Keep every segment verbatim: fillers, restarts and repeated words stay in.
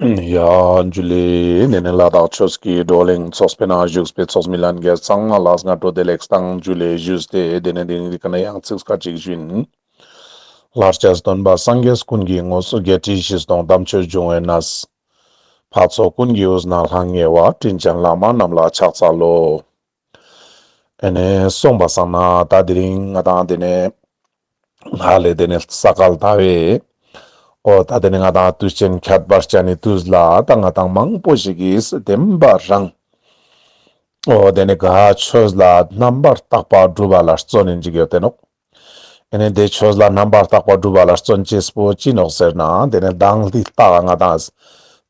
ཡ་འཇུ་ལེ། དེ་ནས་ལ་དྭགས་ཆོས་ཀྱི་བགྲོ་གླེང་ཚོགས་པའི་ནང་བཞུགས་པའི་ཚོགས་མི་ལྷན་རྒྱས་ཚང་མ་ལ་སྔ་དྲོ་བདེ་ལེགས་དང་འཇུ་ལེ་ཞུས་ཏེ། དེ་ནས་དེ་རིང་འདི་ཀ་ནས་ཡང་ཚིག་ཁ་ཅིག་ཞུ་ཡིན། ལྷར་བཅས་སྟོན་པ་སངས་རྒྱས་ཀུན་གྱི་དངོས། བརྒྱད་ཁྲི་བཞི་སྟོང་དམ་ཆོས་འབྱུང་བའི་གནས། འཕགས་ཚོགས་ཀུན་གྱི་དབུས་ན་ལྷང་ངེ་བ། དྲིན་ཅན་བླ་མ་རྣམས་ལ་ཕྱག་འཚལ་ལོ། ཨེ་ནས་སོང་པ་སང་ན་ད་དེ་རིང་ང་དང་དེ་ནས་ཧ་ལས་དེ་ནས་ས་ག་ཟླ་བའི་འོ་ད་དེ་ནས་ང་དང་དུས་ཆེན་ཁྱད་པར་ཅན་ནི་དུས་ལ་ད་ང་དང་མང་པོ་ཞིག་གིས་བདེན་པ་རང་འོ་དེ་ནས་ག་ཆོས་ལ་རྣམ་པར་དག་པ་སྒྲུབ་པ་ལ་བརྩོན་ནི་ཞིག་ཡོད་དེ་ནོག། ཨེ་ནས་དེ་ཆོས་ལ་རྣམ་པར་དག་པ་སྒྲུབ་པ་ལ་བརྩོན་ཅེས་པོ་ཅི་ནོག་ཟེར་ན། དེ་ནས་མདང་འདི་ལྟ་ག་ང་དང་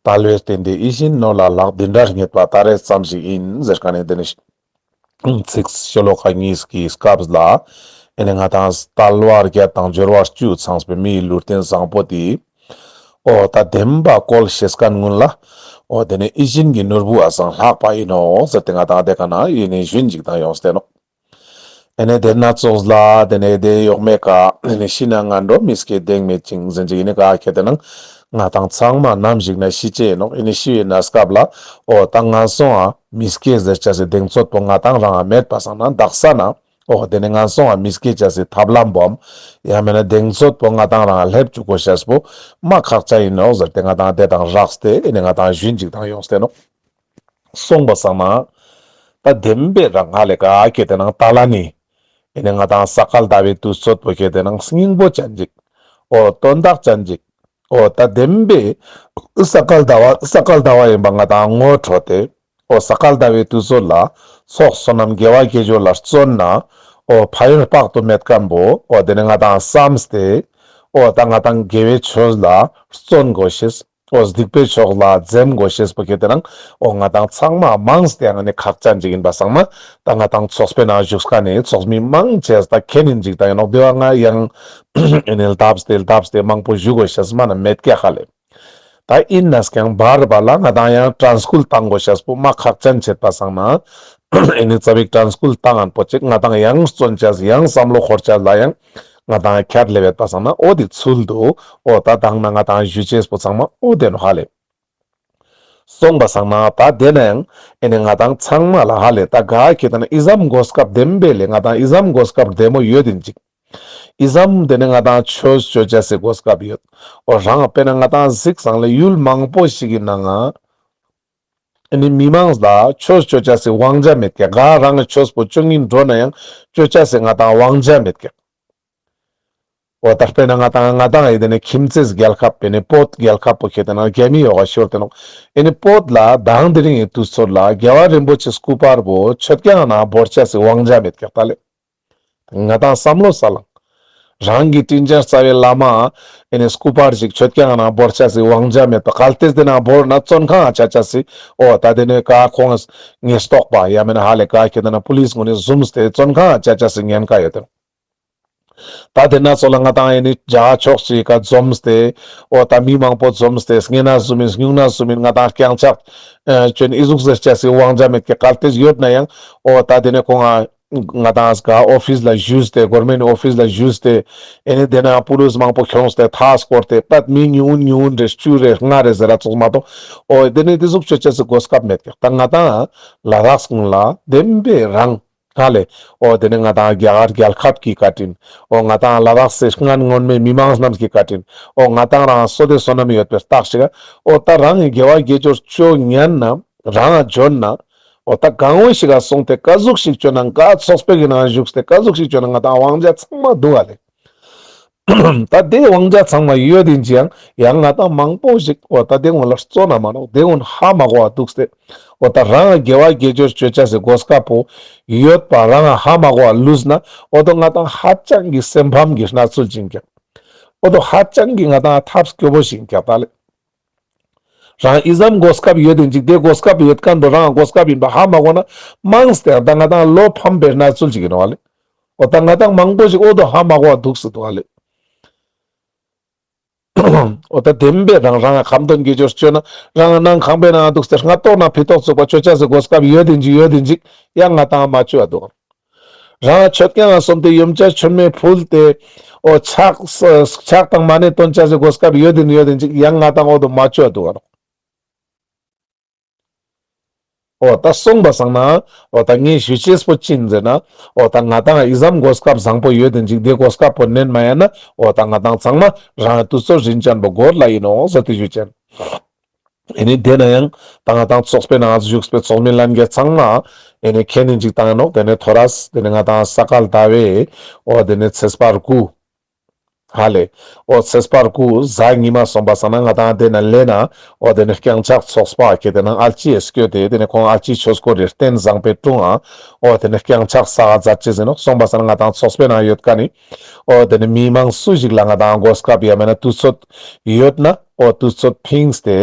དལ་བའི་རྟེན་འདི་ཡིད་བཞིན་ནོར་ལ་ལྷག་འདི་འདྲར་རྙེད་པ་ད་རེས་ཙམ་ཞིག་ཡིན་ཟེར་ཁན་ནི་དེ་ནས་ཚིག་ཤོ་ལོ་ཀ་གཉིས་ཀྱི་སྐབས་ལ་ཨེ་ནས་ང་དང་དལ་བ་བརྒྱད་དང་འབྱོར་བ་བཅུ་ཚང་བའི་མིའི་ལུས་རྟེན་བཟང་པོ་དེ་འོ་ད་བདེན་པ་བཀོལ་ཤེས་ཁན་ཀུན་ལ་འོ་དེ་ནས་ཡིད་བཞིན་གྱི་ནོར་བུ་བ་སང་ལྷག་པ་ཡིན་ནོག་ཟེར་ཏེ་ང་དང་དེ་ཀ་ན་ཡིན་ནི་ཞུན་ཅིག་དང་ཡོངས་ཏེ་ནོག། ཨེ་ནས་དེ་ན་ཙོགས་ལ་དེ་ནས་དེ་ཡོག་མེ་ཀ་ཨེ་ནས་ཤི་ན་ངན་འགྲོ་མི་སྐྱེ་གདེང་མེད་ཅིང་ཟེར་ཅིག་ཡིན་ནི་ཀ་ཁེ་དེ་ནང་ང་དང་ཚང་མ་ནམ་ཞིག་ན་ཤི་ཅེས་ཡིན་ནོག། ཨེ་ནས་ཤི་བའི་གནས་སྐབས་ལ་འོ་ད་ངན་སོང་ང་མི་སྐྱེ་ཟེར་ཅེས་སི་གདེང་ཚོད་པོ་ང་དང་རང་མེད་པ་སང་ན་དག་ས་ན་འོ་དེ་ནས་ངན་སོང་ང་མི་སྐྱེ་ཅེས་སི་ཐབས་ལམ་བོའམ་ཡང་མེད་ན་གདེང་ཚོད་པོ་ང་དང་རང་སླེབས་བཅུག་གོ་ཤེས་པོ་མ་ཁག་ཅན་ཡིན་ནོག་ཟེར་ཏེ་ང་དང་དེ་དང་རགས་ཏེ་ཨེ་ནས་ང་དང་ཞུན་ཅིག་དང་ཡོངས་ཏེ་ནོག། སོང་པ་སང་ན་ད་བདེན་པའི་རང་ང་ལས་ཀ་ཁེ་དེ་ནང་ད་ལ་ནི་ཨེ་ནས་ང་དང་ས་ག་ཟླ་བའི་དུས་ཚོད་པོ་ཁེ་དེ་ནང་སྙིང་པོ་ཅན་ཅིག་འོ་དོན་དག་ཅན་ཅིག་འོ་ད་བདེན་པའི་ས་ག་ཟླ་བ་ས་ག་ཟླ་བ་ཡིན་པ་ང་དང་ངོ་འཕྲོད་དེ་འོ་ས་ག་ཟླ་བའི་དུས་ཚོད་ལ་ཚོགས་བསོད་ནམས་དགེ་བ་དགེ་སྦྱོར་ལ་བརྩོན་ན་འོ་ཕན་ཡོན་དཔག་ཏུ་མེད་ཁན་པོ་འོ་དེ་ནས་ང་དང་བསམས་ཏེ་འོ་ད་ང་དང་དགེ་བའི་ཆོས་ལ་བརྩོན་གོ་ཤེས། འོ་སྡིག་པའི་ཕྱོགས་ལ་འཛེམ་དགོས་ཤེས་པོ་ཁེ་དེ་ནང་འོ་ང་དང་ཚང་མ་མང་སྟེ་ཡང་ནི་ཁག་ཅན་ཅིག་ཡིན་པ་སང་ན་ད་ང་དང་ཚོགས་པའི་ནང་བཞུགས་ཁན་ནི་ཚོགས་མི་མང་ཆེ་ད་ཁེ་ནིན་ཅིག་ད་ཡིན་ནོག། དེ་བ་ང་ཡང་ཨེ་ནི་ལྡབས་ཏེ་ལྡབས་ཏེ་མང་པོ་ཞུ་དགོས་ཤེས་མ་ན་མེད་ཀྱག་ཧ་ལེ། ད་ཡིན་ནས་ཀྱང་བར་བར་ལ་ང་དང་ཡང་དྲན་སྐུལ་བཏང་དགོས་ཤེས་པོ་མ་ཁག་ཅན་ཆེད་པ་སང་ན་ཨེ་ནི་ཙ་པིག་དྲན་སྐུལ་བཏང་ངན་པོ་ཅིག་ང་དང་ཡང་བརྩོན་ཅེས་ཡང་བསམ་བློ་འཁོར་ཅེས་ལ་ཡང་ང་དང་ཁྱད་ལེ་བེད་པ་སང་ན་འོ་དེ་ཚུལ་དུ་འོ་ད་དང་ན་ང་དང་ཞུ་ཅེས་པོ་ཚང་མ་འོ་དེ་ནོག་ཧ་ལེ། སོང་པ་སང་ན་ད་དེ་ན་ཡང་ཨེ་ནི་ང་དང་ཚང་མ་ལ་ཧ་ལེ་ད་ག་ཁེ་དེ་ན་ཨི་ཙམ་གོ་སྐབས་བདེན་པའི་ལེ་ང་དང་ཨི་ཙམ་གོ་སྐབས་བདེ་མོ་ཡོད་དེན་ཅིག། ཨི་ཙམ་དེ་ནས་ང་དང་ཆོས་ཅོ་ཅེས་སི་གོ་སྐབས་ཡོད། འོ་རང་དཔེར་ན་ང་དང་གཟིགས་སང་ལེ་ཡུལ་མང་པོ་ཞིག་གི་ནང་ང་ཨེ་ནི་མི་མང་ལ་ཆོས་ཅོ་ཅེས་སི་དབང་ཆ་མེད་ཀྱག། ག་རང་ཆོས་པོ་ཅོ་ཉིན་འགྲོ་ན་ཡང་ཅོ་ཅེས་སི་ང་དང་དབང་ཆ་མེད་ཀྱག། འོ་ད་དཔེར་ན་ང་དང་ང་དང་ཨེ་དེ་ནས་ཁྱིམ་མཚེས་རྒྱལ་ཁབ་དཔེར་ན་བོད་རྒྱལ་ཁབ་པོ་ཁེ་དེ་ན་རྒྱ་མི་ཡོག་ག་ཤོར་ཏེ་ནོག། ཨེ་ནི་བོད་ལ་དང་དེ་རིང་གི་དུས་ཚོད་ལ་རྒྱལ་བ་རིན་པོ་ཆེ་སྐུ་པར་བོ་མཆོད་ཁང་ནང་བོར་ཅེས་སི་དབང་ཆ་མེད་ཀྱག་ད་ལེ། ང་དང་བསམ་བློ་ས་ལང་། རང་གི་དྲིན་ཅན་རྩ་བའི་བླ་མ་ཨེ་ནི་སྐུ་པར་ཞིག་མཆོད་ཁང་ནང་བོར་ཅེས་སི་དབང་ཆ་མེད་པ་གལ་ཏེ་དེ་ནང་བོར་ན་བཙོན་ཁང་ང་ཆ་ཅེས་སི་འོ་ད་དེ་ནས་ག་ཁོང་ངེས་རྟོག་པ་ཡང་མེད་ན་ཧ་ལེ་ག་ཁེ་དེ་ན་པུ་ལིས་ངོས་ནས་བཟུང་སྟེ་བཙོན་ཁང་ང་ཆ་ཅེས་སི་ཉེན་ཁ་ཡོད་དེ། ད་དེ་ན་ཙོགས་ལ་ང་དང་ཨེ་ནི་རྒྱ་ཕྱོགས་ཅིག་ག་འཛོམས་ཏེ་འོ་ད་མི་མང་པོ་འཛོམས་ཏེ་སྙུང་གནས་བཟུང་མིན་སྙུང་གནས་བཟུང་མིན་ང་དང་རྐྱང་ཕྱག་ཅོ་ཨིན་ཨི་ཟུག་ཟེར་ཅེས་སི་དབང་ཆ་མེད་ཀྱག། གལ་ཏེ་ཡོད་ན་ཡང་འོ་ད་དེ་ནས་ཁོང་ང་ང་དང་ག་ཨོ་ཕིས་ལ་ཞུས་ཏེ་གོར་མེན་ཨོ་ཕིས་ལ་ཞུས་ཏེ་ཨེ་ནི་དེ་ན་པུ་ལིས་མང་པོ་ཁྱོངས་ཏེ་མཐའ་སྐོར་ཏེ་པད་མི་ཉུང་ཉུང་རེ་བཅུ་རེ་ལྔ་རེ་ཟེར་ར་ཙོགས་མ་གཏོགས་འོ་དེ་ནས་དེ་ཟུག་ཅོ་ཅེས་སི་གོ་སྐབས་མེད་ཀྱག། ད་ང་དང་ལ་དྭགས་ཀུན་ལ་བདེན་པའི་རང་ཧ་ལེ། འོ་དེ་ནས་ང་དང་རྒྱ་གར་རྒྱལ་ཁབ་ཀྱི་བཀའ་དྲིན། འོ་ང་དང་ལ་དྭགས་སི་སྔན་སྔོན་མའི་མི་མང་རྣམས་ཀྱི་བཀའ་དྲིན། འོ་ང་དང་རང་བསོད་བདེ་བསོད་ནམས་ཡོད་པའི་རྟགས་ཤིག། འོ་ད་རང་གི་དགེ་བ་དགེ་སྦྱོར་ཅོ་ཉན་ན་རང་ང་འཇོན་ན་འོ་ད་གང་བོ་ཞིག་ག་སོང་སྟེ་ག་ཟུག་ཞིག་ཅོ་ན་ག་ཚོགས་པའི་གི་ནང་བཞུགས་ཏེ་ག་ཟུག་ཞིག་ཅོ་ན་ང་དང་དབང་ཆ་ཚང་མ་འདུག་ག་ལེ། ད་དེ་དབང་ཆ་ཚང་མ་ཡོད་དེ་ཅི་ཡང་ཡང་ང་དང་མང་པོ་ཞིག་འོ་ད་དེ་ཀུན་ལ་བརྩོན་ན་མ་ནོག། དེ་ཀུན་ཧ་མ་གོ་བ་འདུག་སྟེ། འོ་ད་རང་དགེ་བ་དགེ་སྦྱོར་ཅོ་ཅེས་སི་གོ་སྐབས་པོ་ཡོད་པ་རང་ཧ་མ་གོ་བ་ལུས་ན་འོ་དོ་ང་དང་ཧ་ཅང་གི་སེམས་ཕམ་གྱི་གནས་ཚུལ་ཅིག་ཨིན་ཀྱག། འོ་དོ་ཧ་ཅང་གི་ང་དང་ཐབས་སྐྱོ་པོ་ཞིག་ཨིན་ཀྱག་ད་ལེ། རང་ཨི་ཙམ་གོ་སྐབས་ཡོད་དེ་ཅིག་དེ་གོ་སྐབས་ཡོད་ཁན་པོ་རང་གོ་སྐབས་ཨིན་པ་ཧ་མ་གོ་ན་མང་སྟེ་ད་ང་དང་བློ་ཕམ་པའི་གནས་ཚུལ་ཅིག་ཨིན་ནོག་ལེ། འོ་ད་ང་དང་མང་པོ་ཞིག་འོ་དོ་ཧ་མ་གོ་བ་འདུག་སེ་འདུག་ལེ། འོ་ད་བདེན་པའི་རང་རང་ཁ་འདོན་དགེ་སྦྱོར་ཅོ་ན་རང་ནང་ཁང་པའི་ནང་འདུག་སྟེ་སྔ་ཏོག་ན་ཕི་ཏོག་ཚུགས་པ་ཅོ་ཅེས་སི་གོ་སྐབས་ཡོད་དེ་ཅིག་ཡོད་དེ་ཅིག་ཡང་ང་དང་མ་ཅོ་བ་འདུག། རང་མཆོད་ཁང་ང་སོང་སྟེ་ཡོན་ཆབ་མཆོད་མེ་ཕུལ་ཏེ་འོ་ཕྱག་ཕྱག་དང་མ་ཎི་འདོན་ཅེས་སི་གོ་སྐབས་ཡོད་དེ་ཡོད་དེ་ཅིག་ཡང་ང་དང་འོ་དོ་མ་ཅོ་བ་འདུག། འོ་ད་སོང་པ་སང་ན་འོ་ད་ངས་ཞུ་ཅེས་པོ་ཅི་ཨིན་ཟེར་ན། འོ་ད་ང་ཏང་ཨི་ཙམ་གོ་སྐབས་བཟང་པོ་ཡོད་དེ་ཅིག་དེ་གོ་སྐབས་པོ་ནན་མ་ཡ་ན་འོ་ད་ང་ཏང་ཚང་མ་རང་དུས་ཚོད་རིན་ཅན་པོ་འགོར་ལ་ཨིན་ནོག་ཟེར་ཏེ་ཞུ་ཅེན། ཨེ་ནི་དེ་ན་ཡང་ད་ང་ཏང་ཚོགས་པའི་ནང་བཞུགས་པའི་ཚོགས་མི་ལྷན་རྒྱས་ཚང་མ་ཨེ་ནི་ཁས་ལེན་ཅིག་བཏང་ཡིན་ནོག་དེ་ནས་ཐོ་རས་དེ་ནས་ང་ཏང་ས་ག་ཟླ་བའི་འོ་དེ་ནས་ཚེས་པ་དགུ། ཧ་ལེ། འོ་ཚེས་པ་དགུ་གཟའ་ཉི་མ་སོང་པ་སང་ན་ང་ཏང་དེ་ན་ལེ་ན་འོ་དེ་ནས་རྐྱང་ཕྱག་ཚོགས་པ་ཁེ་དེ་ན་ཨལ་ཅི་ཡེ་སྐྱོད་དེ་དེ་ནས་ཁོང་ཨལ་ཅི་ཆོས་འཁོར་རི་རྟེན་བཟང་པོའི་དྲུང་ཨ་འོ་དེ་ནས་རྐྱང་ཕྱག་ས་ག་མཛད་ཅེས་ཡིན་ནོག་སོང་པ་སང་ན་ང་ཏང་ཚོགས་པའི་ནང་ཡོད་མཁན་ནི་འོ་དེ་ནས་མི་མང་སུ་ཞིག་ལ་ང་ཏང་གོ་སྐབས་ཡ་མེད་ན་དུས་ཚོད་ཡོད་ན་འོ་དུས་ཚོད་ཕིངས་ཏེ་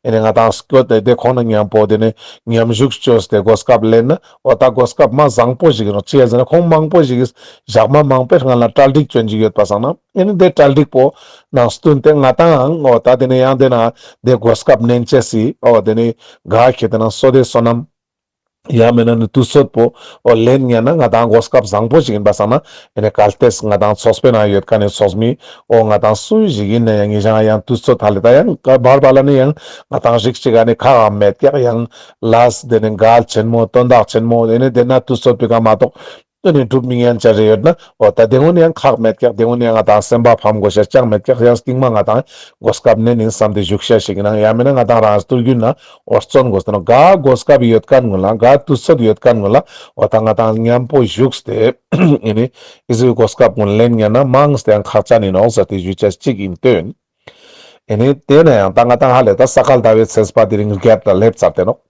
ཨེ་ནི་ང་ཏང་སྐྱོད་དེ་དེ་ཁོང་ན་མཉམ་པོ་དེ་ནས་མཉམ་ཞུགས་བཅོས་ཏེ་གོ་སྐབས་ལེན་ན་འོ་ད་གོ་སྐབས་མ་བཟང་པོ་ཞིག་ཡིན་ནོག་ཅི་ཡ་ཟེར་ན་ཁོང་མང་པོ་ཞིག་གིས་ཞག་མ་མང་པོའི་སྔ་ལ་གྲ་སྒྲིག་བཅོ་ཅིག་ཡོད་པ་སང་ན། ཨེ་ནི་དེ་གྲ་སྒྲིག་པོ་ནང་བསྟུན་ཏེ་ང་ཏང་འོ་ད་དེ་ནས་ཡང་དེ་ན་དེ་གོ་སྐབས་ནན་ཅེས་སི་འོ་དེ་ནས་ག་ཁེ་དེ་ན་བསོད་བདེ་བསོད་ནམས་ཡང་མེད་ན་ནི་དུས་ཚོད་པོ་འོ་ལེན་ཉན་ན་ང་ཏང་གོ་སྐབས་བཟང་པོ་ཞིག་ཡིན་པ་སང་ན་ཨེ་ནི་གལ་ཏེ་ང་ཏང་ཚོགས་པའི་ནང་ཡོད་མཁན་ནི་ཚོགས་མི་འོ་ང་ཏང་སུ་ཞིག་ཡིན་ན་ཡང་ངེད་ཅག་ཡང་དུས་ཚོད་ཐ་ལེ་ད་ཡང་བར་བར་ལ་ནི་ཡང་ང་ཏང་རིགས་ཅིག་ག་ནི་ཁག་ག་མེད་ཀྱག་ཡང་ལས་དེ་ནི་གལ་ཆེན་མོ་དོན་དག་ཆེན་མོ་ཨེ་ནི་དེ་ན་དུས་ཚོད་པོའི་ཀ་མ་གཏོགས། ཨ་ནི་སྒྲུབ་མི་ཉན་ཆ་རེ་ཡོད་ན་འོ་ད་དེ་ངོ་ནི་ཡང་ཁག་མེད་ཀྱག་དེ་ངོ་ནི་ཡང་ང་ཏང་སེམས་པ་ཕམ་དགོས་ཤ་ཅང་མེད་ཀྱག་ཡང་སྟིང་མ་ང་ཏང་གོ་སྐབས་ནན་ཡིན་བསམ་སྟེ་བཞུགས་ཤ་ཞིག་ཡིན་ན་ཡང་མིན་ན་ང་ཏང་རང་ཐུར་རྒྱུད་ན་འོ་བརྩོན་དགོས་ཏེ་ནོག་ག་གོ་སྐབས་ཡོད་མཁན་ངོ་ལ་ག་དུས་ཚོད་ཡོད་མཁན་ངོ་ལ་འོ་ད་ང་ཏང་མཉམ་པོ་བཞུགས་ཏེ་ཨེ་ནི་ཨི་ཟུའི་གོ་སྐབས་ངོ་ལེན་ཉན་ན་མང་སྟེ་ཡང་ཁག་ཅན་ཡིན་ནོག་ཟེར་ཏེ་ཞུ་ཅེས་ཅིག་ཡིན་དོན། ཨེ་ནི་དེ་ན་ཡང་ད་ང་ཏང་ཧ་ལེ་ད་ས་ག་ཟླ་བའི་ཚེས་པ་དེ་རིང་བརྒྱད་ལ་སླེབས་ཚར་ཏེ་ནོག་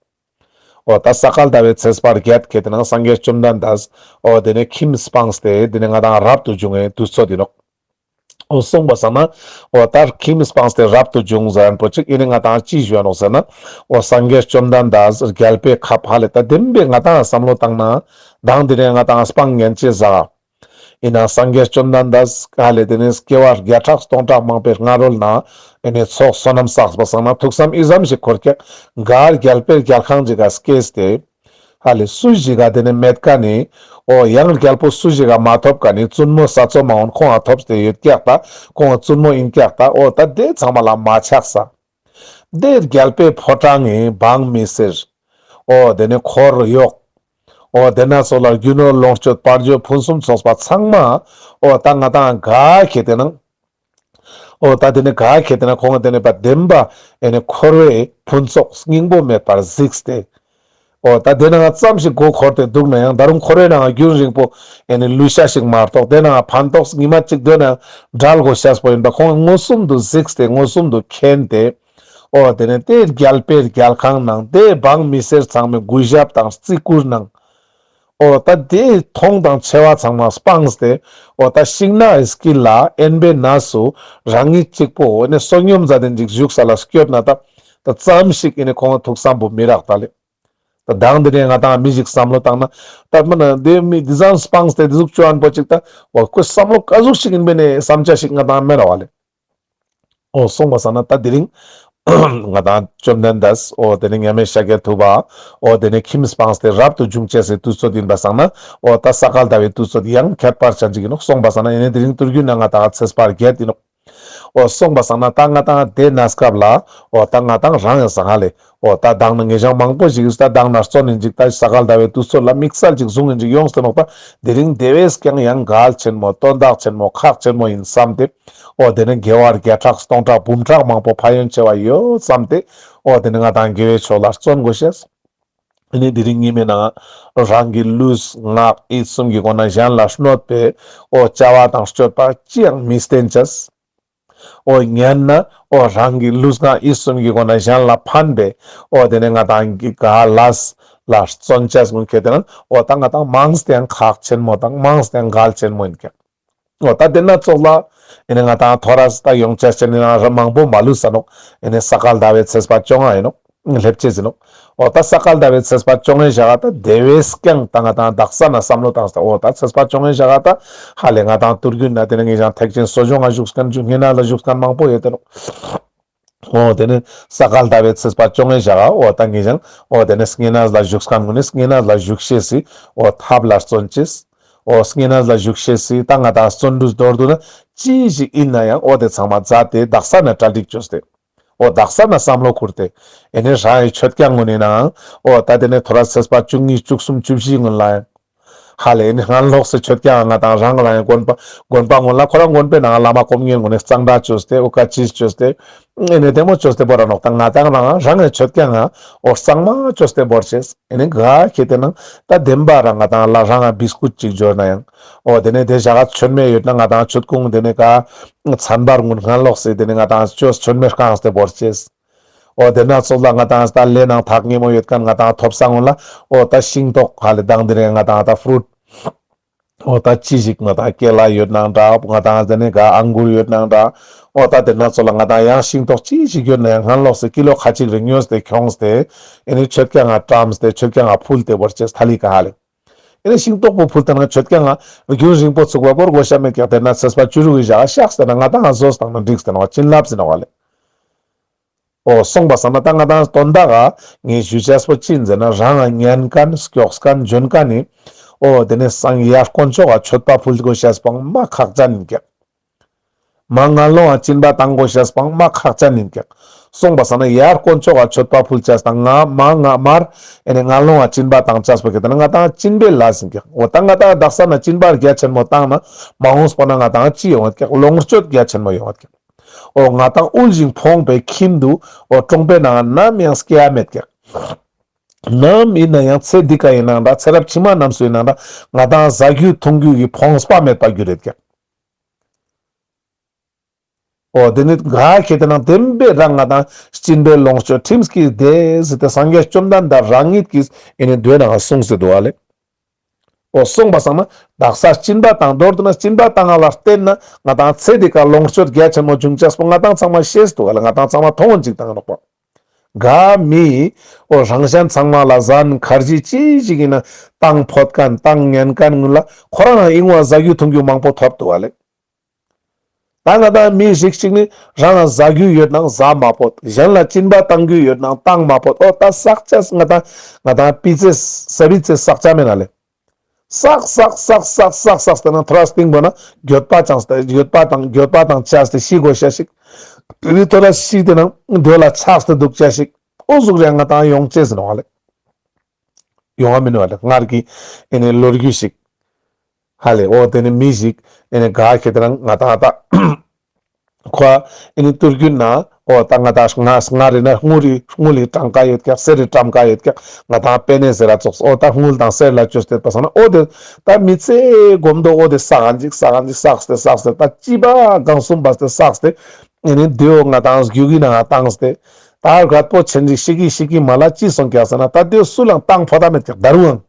འོ་ད་ས་ག་ཟླ་བའི་ཚེས་པ་བརྒྱད་ཁེ་དེ་ན་སངས་རྒྱས་བཅོམ་ལྡན་འདས་འོ་དེ་ནས་ཁྱིམ་སྤངས་ཏེ་དེ་ནས་ང་ཏང་རབ་ཏུ་བྱུང་བའི་དུས་ཚོད་ཡིན་ནོག་འོ་སོང་པ་སང་ན་འོ་ད་ཁྱིམ་སྤངས་ཏེ་རབ་ཏུ་བྱུང་ཟེར་མཁན་པོ་ཅིག་ཨེ་ནི་ང་ཏང་ཅི་ཞུ་ཡ་ནོག་ཟེར་ན་འོ་སངས་རྒྱས་བཅོམ་ལྡན་འདས་རྒྱལ་པོའི་ཁབ་ཧ་ལེ་ད་བདེན་པའི་ང་ཏང་བསམ་བློ་བཏང་ན་དང་དེ་ནས་ང་ཏང་སྤང་ཉན་ཅེས་ཟ། ཡིན་ན་སངས་རྒྱས་བཅོམ་ལྡན་འདས་ཧ་ལེ་དེ་ནས་སྐྱེ་བ་བརྒྱ་ཕྲག་སྟོང་ཕྲག་མང་པོའི་སྔ་རོལ་ན་ཨེ་ནི་ཚོགས་བསོད་ནམས་བསགས་པ་སང་ན་ཐུགས་བསམ་ཨི་ཙམ་ཞིག་འཁོར་ཀྱག་ག་རྒྱལ་པོའི་རྒྱལ་ཁང་ཅིག་ག་སྐྱེས་ཏེ་ཧ་ལེ་སུ་ཞིག་ག་དེ་ནས་མེད་མཁན་ནི་འོ་ཡང་རྒྱལ་པོ་སུ་ཞིག་ག་མ་ཐོབ་མཁན་ནི་བཙུན་མོ་ས་འཚོ་མ་འོན་ཁོང་ང་ཐོབ་སྟེ་ཡོད་ཀྱག་ད་ཁོང་ང་བཙུན་མོ་ཡིན་ཀྱག་ད་འོ་ད་དེ་ཚང་མ་ལ་མ་ཆགས་ས། དེ་རྒྱལ་པོའི་ཕོ་བྲང་ངི་འབངས་མི་སེར། འོ་དེ་ནས་འཁོར་གཡོག་འོ་དེ་ན་ཚོགས་ལ་རྒྱུ་ནོར་ལོངས་སྤྱོད་དཔལ་འབྱོར་ཕུན་སུམ་ཚོགས་པ་ཚང་མ་འོ་ད་ང་ཏང་ག་ཁེ་དེ་ན། འོ་ད་དེ་ནས་ག་ཁེ་དེ་ན་ཁོང་དེ་ནས་པ་བདེན་པ་ཨེ་ནི་འཁོར་བའི་ཕུན་ཚོགས་སྙིང་པོ་མེད་པར་གཟིགས་ཏེ། འོ་ད་དེ་ནང་ཙམ་ཞིག་མགོ་འཁོར་ཏེ་འདུག་ན་ཡང་ད་རུང་འཁོར་བའི་ནང་རྒྱུན་རིང་པོ་ཨེ་ནི་ལུས་ཤ་ཞིག་མ་གཏོགས་དེ་ནང་ཕན་ཐོགས་ཉི་མ་གཅིག་སྡོད་ན་ཡང་བྲལ་དགོས་ཤེས་པོ་ཡིན་པ་ཁོང་མངོན་སུམ་དུ་གཟིགས་ཏེ་མངོན་སུམ་དུ་མཁྱེན་ཏེ། འོ་དེ་ནས་དེ་རྒྱལ་པོའི་རྒྱལ་ཁང་ནང་དེ་འབངས་མི་སེར་ཚང་མའི་གུས་ཞབས་དང་བརྩི་བཀུར་གནང་། འོ་ད་དེ་མཐོང་དང་ཆེ་བ་ཚང་མ་སྤངས་ཏེ་འོ་ད་ཤིང་ནགས་ཀྱི་དཀྱིལ་ལ་དབེན་པའི་གནས་སུ་རང་ཉིད་གཅིག་པོ་འོ་ནས་བསོད་སྙོམས་མཛད་དེ་ཅིག་བཞུགས་ས་ལ་སྐྱོད་ན་ད་ད་ཙམ་ཞིག་ཨེ་ནི་ཁོང་ཐུགས་བསམ་པོ་མི་རག་ད་ལེ། ད་དང་དེ་ནས་ང་ཏང་མི་ཞིག་བསམ་བློ་བཏང་ན་ད་མིན་ན་དེ་མི་དེ་ཙམ་སྤངས་ཏེ་དེ་ཟུག་བཅོ་ཨན་པོ་ཅིག་ད་འོ་ཁོའི་བསམ་བློ་ག་ཟུག་ཞིག་ཡིན་པས་ནས་བསམ་བྱ་ཞིག་ང་ཏང་མེད་ར་བ་ལེ། འོ་སོང་པ་སང་ན་ད་དེ་རིང་ང་ཏང་བཅོམ་ལྡན་འདས་འོ་དེ་ནས་མཉམ་མེད་ཤཱཀྱ་ཐུབ་པ་འོ་དེ་ནས་ཁྱིམ་སྤངས་ཏེ་རབ་ཏུ་བྱུང་ཅེས་སི་དུས་ཚོད་ཡིན་པ་སང་ན་འོ་ད་ས་ག་ཟླ་བའི་དུས་ཚོད་ཡང་ཁྱད་པར་ཅན་ཅིག་ཡིན་ནོག་སོང་པ་སང་ན་ཡིན་ནས་དེ་རིང་ཐུར་རྒྱུད་ན་ང་ཏང་ཚེས་པ་བརྒྱད་ཡིན་ནོག་འོ་སོང་པ་སང་ན་ད་ང་ཏང་དེ་གནས་སྐབས་ལ་འོ་ད་ང་ཏང་རང་ཡང་སང་ཧ་ལེ་འོ་ད་དང་ན་ངེད་ཅག་མང་པོ་ཞིག་ད་དང་ན་བརྩོན་ཡིན་ཅིག་ད་ས་ག་ཟླ་བའི་དུས་ཚོད་ལ་དམིགས་བསལ་ཅིག་བཟུང་ཡིན་ཅིག་ཡོངས་ཏེ་ནོག་པ། དེ་རིང་དེ་བས་ཀྱང་ཡང་གལ་ཆེན་མོ་དོན་དག་ཆེན་མོ་ཁག་ཆེན་མོ་ཡིན་བསམ་སྟེ་འོ་དེ་ནས་དགེ་བ་བརྒྱ་ཕྲག་སྟོང་ཕྲག་འབུམ་ཕྲག་མང་པོ་ཕན་ཡོན་ཆེ་བ་ཡོད་བསམ་སྟེ་འོ་དེ་ནས་ང་ཏང་དགེ་བའི་ཕྱོགས་ལ་བརྩོན་དགོས་ཤེས། ཨེ་ནི་དེ་རིང་ཉི་མའི་ནང་རང་གི་ལུས་ངག་ཡིད་གསུམ་གྱི་སྒོ་ནས་གཞན་ལ་གནོད་པའི་འོ་བྱ་བ་དང་སྤྱོད་པ་ཅི་ཡང་མི་བསྟེན་ཅེས། འོ་ཉན་ན་འོ་རང་གི་ལུས་ངག་ཡིད་གསུམ་གྱི་སྒོ་ནས་གཞན་ལ་ཕན་པའི་འོ་དེ་ནས་ང་ཏང་གི་ག་ལས་ལ་བརྩོན་ཅེས་ཀུན་ཁེ་དེ་ན་འོ་ད་ང་ཏང་མང་སྟེ་ཡང་ཁག་ཆེན་མོ་དང་མང་སྟེ་ཡང་གལ་ཆེན་མོ་ཡིན་ཀྱང་། འོ་ད་དེ་ན་ཙོགས་ལ་ཨེ་ནི་ང་ཏང་ཐོ་རས་ད་ཡོང་ཅེས་ཅན་ནི་ན་མང་པོ་མ་ལུས་ས་ནོག་ཨེ་ནི་ས་ག་ཟླ་བའི་ཚེས་པ་བཅོ་ལྔ་ཡིན་ནོག་ལྷེབ་ཅེས་ཡིན་ནོག་འོ་ད་ས་ག་ཟླ་བའི་ཚེས་པ་བཅོ་ལྔའི་ཞག་ད་དེ་བས་ཀྱང་ད་ང་ཏང་དག་ས་ན་བསམ་བློ་བཏང་ས་འོ་ད་ཚེས་པ་བཅོ་ལྔའི་ཞག་ད་ཧ་ལེ་ང་ཏང་ཐུར་རྒྱུད་ན་དེ་ནས་ངེད་ཅག་ཐེག་ཆེན་གསོ་སྦྱོང་ང་བཞུགས་མཁན་ཆུ་ངེད་ན་ལ་བཞུགས་མཁན་མང་པོ་ཡོད་དེ་ནོག་འོ་དེ་ནས་ས་ག་ཟླ་བའི་ཚེས་པ་བཅོ་ལྔའི་ཞག་འོ་ད་ངེད་ཅག་འོ་དེ་ནས་ངེད་ན་ལ་བཞུགས་མཁན་ཀུན་ནས་ངེད་ན་ལ་བཞུགས་ཤེས་སི་འོ་ཐབས་ལ་བརྩོན་ཅེས། འོ་ངེད་ན་ལ་བཞུགས་ཤེས་སི་ད་ང་ཏང་བརྩོན་འགྲུས་མདོར་བསྡུ་ན་ཅི་ཞིག་ཡིན་ན་ཡང་འོ་དེ་ཚང་མ་མཛད་དེ་དག་ས་ན་གྲ་སྒྲིག་བཅོས་ཏེ། འོ་དག་ས་ན་བསམ་བློ་ཁུར་ཏེ་ཨེ་ནི་རང་ངི་མཆོད་ཀྱང་ངུན་ནི་ནང་འོ་ད་དེ་ནས་ཐོ་རས་ཚེས་པ་བཅུ་གཉིས་བཅུ་གསུམ་བཅུ་བཞི་ངུན་ལ་ཡང་ཧ་ལེ་ཨེ་ནི་སྔན་ལོགས་སེ་མཆོད་ཀྱང་ང་དང་རང་ལ་ཡང་དགོན་པ་དགོན་པ་ངུན་ལ་ཁོ་རང་དགོན་པའི་ནང་བླ་མ་སྐོམ་ངན་ངུན་ནི་གཙང་སྦྲ་བཅོས་ཏེ་འོ་ཀ་ཅིས་བཅོས་ཏེ་ཨེ་ནི་དེ་མོ་བཅོས་ཏེ་བོར་ར་ནོག་ད་ང་དང་རང་རང་ངི་མཆོད་ཀྱང་ང་འོ་གཙང་མ་བཅོས་ཏེ་བོར་ཅེས། ཨེ་ནི་ག་ཁེ་ཏེ་ན་ད་བདེན་པ་རང་ང་དང་ལ་རང་ང་བིས་ཀུད་ཅིག་འབྱོར་ན་ཡང་འོ་དེ་ནས་དེ་ཞག་མཆོད་མེ་ཡོད་ན་ང་དང་མཆོད་ཀོང་དེ་ནས་ག་ཚན་པར་ངུན་སྔན་ལོགས་སེ་དེ་ནས་ང་དང་བཅོས་མཆོད་མེ་བཀང་སྟེ་བོར་ཅེས། འོ་དེ་ན་ཚོགས་ལ་ང་དང་ད་ལས་ནང་ཐག་ཉེ་མོ་ཡོད་མཁན་ང་དང་ཐོབ་ས་ངུན་ལ་འོ་ད་ཤིང་ཏོག་ཧ་ལེ་དང་དེ་རིང་ང་དང་ད་ཕྲུཊ་འོ་ད་ཅི་ཞིག་ང་དང་ཀེ་ལ་ཡོད་ནང་འདྲ་ང་དང་དེ་ནས་ག་ཨང་གུར་ཡོད་ནང་འདྲ། འོ་ད་དེ་ན་ཚོགས་ལ་ང་དང་ཡང་ཤིང་ཏོག་ཅི་ཞིག་ཡོད་ན་ཡང་སྔན་ལོགས་སེ་ཀི་ལོ་ཁ་ཅིག་རེ་ཉོས་ཏེ་ཁྱོངས་ཏེ་ཨེ་ནི་མཆོད་ཀྱང་ང་བཀྲམས་ཏེ་མཆོད་ཀྱང་ང་ཕུལ་ཏེ་བོར་ཅེས་ཐ་ལི་ཀ་ཧ་ལེ། ཨེ་ནི་ཤིང་ཏོག་པོ་ཕུལ་ཏེ་ན་མཆོད་ཀྱང་ང་རྒྱུན་རིང་པོ་ཚུགས་པ་བོར་དགོས་ཤ་མེད་ཀྱག་དེ་ན་ཚེས་པ་བཅུ་དྲུག་གི་ཞག་གཤགས་ཏེ་ན་ང་དང་ང་བཟོས་བཏང་ན་འགྲིག་སྟེ་ན་བ་བྱིན་རླབས་ཟེར་ན་བ་ལེ། འོ་སོང་པ་སང་ན་ད་ང་དང་དོན་དག་ག་ངས་ཞུ་ཅེས་པོ་ཅི་ཡིན་ཟེར་ན་རང་ང་ཉན་མཁན་སྐྱོགས་མཁན་འཇོན་མཁན་ནི་འོ་དེ་ནས་སངས་ཡར་དཀོན་མཆོག་ག་མཆོད་པ་ཕུལ་དགོས་ཤེས་པོ་མ་ཁག་ཅན་ཡིན་ཀྱག་མ་ངན་སློང་ང་སྦྱིན་པ་བཏང་དགོས་ཤེས་པོ་མ་ཁག་ཅན་ཡིན་ཀྱག་སོང་པ་སང་ན་ཡར་དཀོན་མཆོག་ག་མཆོད་པ་ཕུལ་ཅེས་དང་ང་མ་ང་མར་ཨེ་ནི་ངན་སློང་ང་སྦྱིན་པ་བཏང་ཅེས་པོ་ཁེ་ཏེ་ན་ང་དང་སྦྱིན་པའི་ལས་ཡིན་ཀྱག་འོ་ད་ང་དང་དག་ས་ན་སྦྱིན་པ་རྒྱ་ཆེན་མོ་བཏང་ན་མ་འོངས་པ་ན་ང་དང་ཅི་ཡོང་བ་ཀྱག་ལོངས་སྤྱོད་རྒྱ་ཆེན་མོ་ཡོང་བ་ཀྱག་འོ་ང་དང་དབུལ་ཞིང་ཕོངས་པའི་ཁྱིམ་དུ་འོ་གྲོང་པའི་ནང་ནམ་ཡང་སྐྱེ་ཡ་མེད་ཀྱག་ནམ་ཡིན་ན་ཡང་ཚེ་འདི་ཀ་ཡིན་ནང་འདྲ་ཚེ་རབས་ཕྱི་མ་རྣམས་སུ་ཡིན་ནང་འདྲ་ང་དང་ཟ་རྒྱུ་འཐུང་རྒྱུ་གི་ཕོངས་པ་མེད་པ་འགྱུར་རེད་ཀྱག་འོ་དེ་ནི་ག་ཁེ་ཏེ་ན་བདེན་པའི་རང་ང་དང་སྦྱིན་པའི་ལོངས་སྤྱོད་ཁྲིམས་ཀྱིས་བདེ་ཟེར་ཏེ་སངས་རྒྱས་བཅོམ་ལྡན་འདས་རང་ཉིད་ཀྱིས་ཨེ་ནི་མདོའི་ནང་གསུངས་ཏེ་འདུག་ཨ་ལེ། འོ་སོང་པ་སང་ན་དག་ས་སྦྱིན་པ་བཏང་མདོར་བསྡུ་ན་སྦྱིན་པ་བཏང་ང་ལ་བརྟེན་ན་ང་དང་ཚེ་འདི་ཀ་ལོངས་སྤྱོད་རྒྱ་ཆེན་མོ་འབྱུང་ཅེས་པོ་ང་དང་ཚང་མ་ཤེས་འདུག་ཨ་ལེ། ང་དང་ཚང་མ་མཐོང་ངོ་ཅིག་བཏང་ནོག་པ། ག་མི་འོ་རང་གཞན་ཚང་མ་ལ་ཟན་ཁར་ཇི་ཅི་ཞིག་ཡིན་ན་བཏང་ཕོད་མཁན་བཏང་ཉན་མཁན་ངུན་ལ་ཁོ་རང་ཡང་ཨིན་བ་ཟ་རྒྱུ་འཐུང་རྒྱུ་མང་པོ་ཐོབ་འདུག་ཨ་ལེ། ད་ང་དང་མི་རིགས་ཅིག་ནི་རང་ལ་ཟ་རྒྱུ་ཡོད་ནང་ཟ་མ་ཕོད། གཞན་ལ་སྦྱིན་པ་བཏང་རྒྱུ་ཡོད་ནང་བཏང་མ་ཕོད། འོ་ད་བསགས་ཅེས་ང་དང་ང་དང་སྤུས་ཚད་ས་སྤུས་ཚད་བསགས་ཅེས་མེད་ན་ལེ། བསགས་བསགས་བསགས་བསགས་བསགས་བསགས་ཏེ་ན་ཐོ་རས་སྟིང་པོ་ན་འགྱོད་པ་བཅངས་ཏེ་འགྱོད་པ་དང་འགྱོད་པ་དང་བཅས་ཏེ་ཤི་དགོས་ཤ་ཞིག་དེ་ནི་ཐོ་རས་ཤི་ཏེ་ན་འདོད་ལ་ཆགས་ཏེ་འདུག་ཅེས་ཤིག་འོ་ཟུག་རེ་ང་དང་ཡོང་ཅེས་ཟེར་ནོག་ཨ་ལེ། ཡོང་བ་མིན་བ་ལེ། སྔར་གྱི་ཨེ་ནི་ལོ་རྒྱུས་ཤིག་ཧ་ལེ། འོ་དེ་ནི་མི་ཞིག་ཨེ་ནི་ག་ཁེ་ཏེ་ན་ང་དང་ད་ཁོ་ཨེ་ནི་ཏུར་རྒྱུད་ན་འོ་ད་ང་དང་ང་ང་རེ་ན་དངུལ་རི་དངུལ་ལི་གྲངས་ཀ་ཡོད་ཀྱག་གསེར་རི་གྲངས་ཀ་ཡོད་ཀྱག་ང་དང་པེ་ནེ་ཟེར་ར་ཙོགས་འོ་ད་དངུལ་དང་གསེར་ལ་བཅོས་ཏེ་པ་སང་ན་འོ་དེ་ད་མི་ཚེ་གོམ་དོ་འོ་དེ་བསགས་ཨན་ཅིག་བསགས་ཨན་ཅིག་བསགས་ཏེ་བསགས་ཏེ་ད་ཅི་བ་གང་གསུམ་བས་ཏེ་བསགས་ཏེ་ཨེ་ནི་དེའོ་ང་དང་རྒྱུ་གི་ནང་བཏང་སྟེ། ད་རྒད་པོ་ཆེན་ཅིག་ཤི་གི་ཤི་གི་མ་ལ་ཅི་སོང་ཀྱག་ཟེར་ན་ད་དེ་སུ་ལའང་བཏང་ཕོད་ད་མེད་ཀྱག་ད་རུང་ཨང་།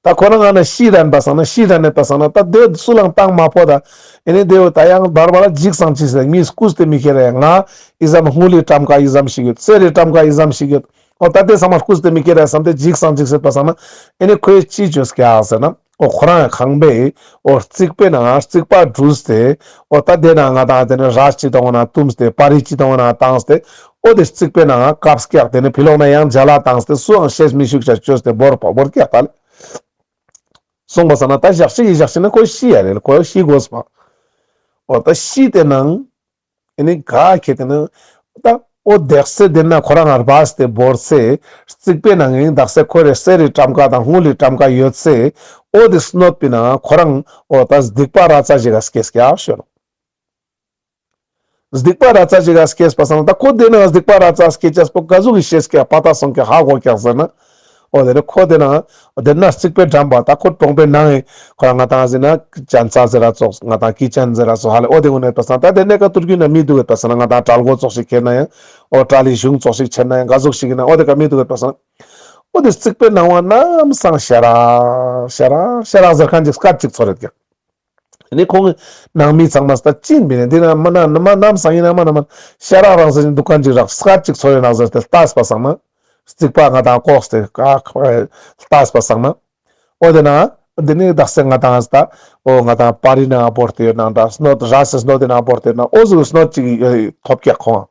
ད་ཁོ་རང་ང་ན་ཤི་རན་པ་སང་ན་ཤི་རན་ནེ་པ་སང་ན་ད་དེ་སུ་ལའང་བཏང་མ་ཕོད་ད། ཨེ་ནི་དེ་བོ་ད་ཡང་བར་བར་ལ་འཇིགས་སང་ཅི་ཟེར་མི་རྐུས་ཏེ་མི་ཁྱེར་ཡ་ང་ཨི་ཙམ་དངུལ་ལི་ཊམ་ཀ་ཨི་ཙམ་ཞིག་ཡོད། གསེར་རི་ཊམ་ཀ་ཨི་ཙམ་ཞིག་ཡོད། འོ་ད་དེ་ཚང་མ་རྐུས་ཏེ་མི་ཁྱེར་ཡ་བསམ་སྟེ་འཇིགས་སང་འཇིགས་སེ་པ་སང་ན་ཨེ་ནི་ཁོས་ཅི་བཅོས་ཀྱག་ཟེར་ན། འོ་ཁོ་རང་ཁང་པའི་འོ་རྩིག་པའི་ནང་རྩིག་པ་བྲུས་ཏེ་འོ་ད་དེ་ནང་ང་དང་དེ་ནི་ར་ཅི་དང་ང་ན་བཏུམས་ཏེ་པ་རི་ཅི་དང་ང་ན་བཏང་སྟེ་འོ་དེ་རྩིག་པའི་ནང་ང་བཀབ་ཀྱག་དེ་ནི་ཕི་ལོག་ན་ཡང་ཇ་ལ་བཏང་སྟེ་སུའང་ཤེས་མི་ཤུགས་ཆ་བཅོས་ཏེ་བོར་བ་བོར་ཀྱག་ད་ལེ། སོང་པ་སང་ན་ད་ཞག་ཅིག་གི་ཞག་ཅིག་ན་ཁོ་ཤི་ཡ་རེད། ཁོ་ཤི་དགོས་པ། འོ་ད་ཤི་དེ་ནང་ཨེ་ནི་ག་ཁེ་དེ་ན་ད་འོ་དེག་སེ་དེ་ན་ཁོ་རང་ང་རྦད་དེ་བོར་སེ་རྩིག་པའི་ནང་ཨིན་དག་སེ་ཁོ་རེ་གསེར་རི་ཊམ་ཀ་དང་དངུལ་ལི་ཊམ་ཀ་ཡོད་སེ་འོ་དེ་སྣོད་པའི་ནང་ཁོ་རང་འོ་ད་སྡིག་པ་ར་ཙ་ཞིག་ག་སྐྱེས་ཀྱག་ཞུ་ནོག་སྡིག་པ་ར་ཙ་ཞིག་ག་སྐྱེས་པ་སང་ད་ཁོ་དེ་ན་སྡིག་པ་ར་ཙ་སྐྱེས་ཅེས་པོ་ག་ཟུག་གི་ཤེས་ཀྱག་པ་ད་སོང་ཀྱག་ཧ་གོ་ཀྱག་ཟེར་ན། འོ་དེ་ནི་ཁོ་དེ་ན་དེ་ན་རྩིག་པའི་འགྲམ་པ་ད་ཁོ་གྲོང་པའི་ནང་ཨིན། ཁོ་རང་ང་དང་ཟེར་ན་ཅན་ཚ་ཟེར་ར་ཙོགས་ང་དང་ཀི་ཅན་ཟེར་ར་ཙོགས་ཧ་ལེ། འོ་དེ་ངུན་ནེ་པ་སང་ད་དེ་ནེ་ཀ་ཏུར་རྒྱུད་ན་མི་འདུག་གེད་པ་སང་ན་ང་དང་གྲལ་མགོ་ཙོགས་ཤིག་ཁྱེར་ན་ཡང་འོ་གྲལ་ལི་གཞུང་ཙོགས་ཤིག་ཁྱེར་ན་ཡང་ག་ཟུག་ཞིག་ཨིན་ན་འོ་དེ་ཀ་མི་འདུག་གེད་པ་སང་ན། འོ་དེ་རྩིག་པའི་ནང་བ་ནམ་སང་ཤ་རག་ཤ་རག་ཤ་རག་ཟེར་མཁན་ཅིག་སྐད་ཅིག་ཚོར་རེད་ཀྱག་ཨེ་ནི་ཁོང་ནང་མི་ཚང་མ་ད་ཅི་ཨིན་པས་ན་འདི་ན་མ་ན་མ་ནམ་སང་ཨིན་ན་མ་ན་མ་ཤ་རག་རང་ཟེར་ཅིག་འདུག་ག་ཅིག་རག་སྐད་ཅིག་ཚོར་ཡོད་ན་ཟེར་ཏེ་ལྟས་པ་སང་ན། རྩིག་པ་ང་དང་ལྐོག་སྟེ་ཀ་ལྟས་པ་སང་ན། འོ་དེ་ན་འདི་ནི་དག་སེ་ང་དང་ད་འོ་ང་དང་པ་རི་ནང་བོར་ཏེ་ཡོད་ནང་འདྲ་སྣོད་ར་སེ་སྣོད་དེ་ནང་བོར་ཏེ་ཡོད་ན་འོ་ཟུག་སྣོད་ཅིག་ཐོབ་ཀྱག་ཁོང་།